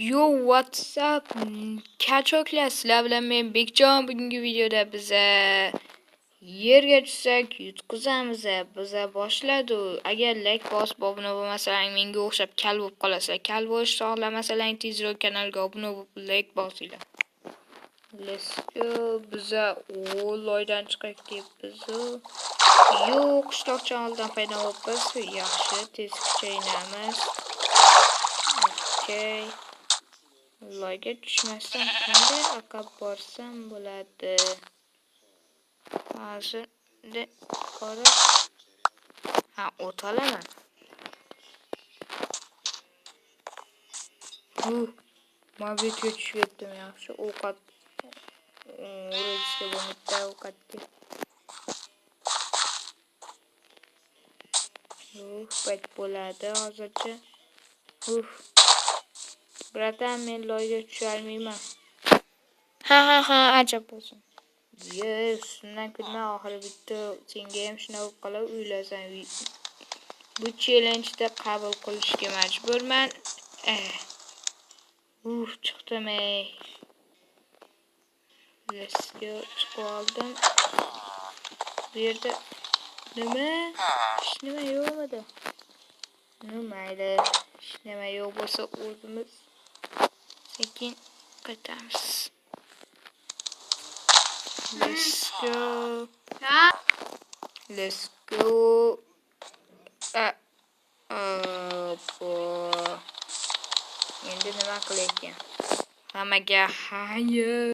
Yo, what's up? Kachoklar, sizlar bilan men Bekjon. Bugungi videoda biza yerga tushsak yutqizamiz. Biza boshladi. Agar like bosib obuna bo'lmasang, menga o'xshab kal bo'lib qolasizlar. Kal bo'lishni xohlamasang, tezroq kanalga obuna bo'lib like bosinglar. Let's go. Biza loydan chiqak deyapmiz. Yo'q, qishloqcha oldin paydo bo'libmiz. Yaxshi, tez kuchaynamiz. Okay. Loyga tushmasdan qanday aqab borsam bo'ladi? Hozir ko'rib, ha, o't olaman. Mabetga tushib ketdim, yaxshi. Ovqat o'rishga bo'lmaydi ovqatga. Payt bo'ladi hozircha. Bratan, men loyga tusha olmayman. Ha, ajab bo'lsin. Ye, ustimdan kulma, oxiri bitta senga ham shunaqa bo'lib qoladi, uylasan. Bu challenge'da qabul qilishga majburman. Chiqdim ey. Let's go, chiqib oldim. Bu yerda nima? Hech nima yo'qmidi? Mayli, hech nima yo'q bo'lsa o'zimiz sekin qaytamiz. Let's go. Let's go. Endi nima qilayotgan? Hammaga xayr.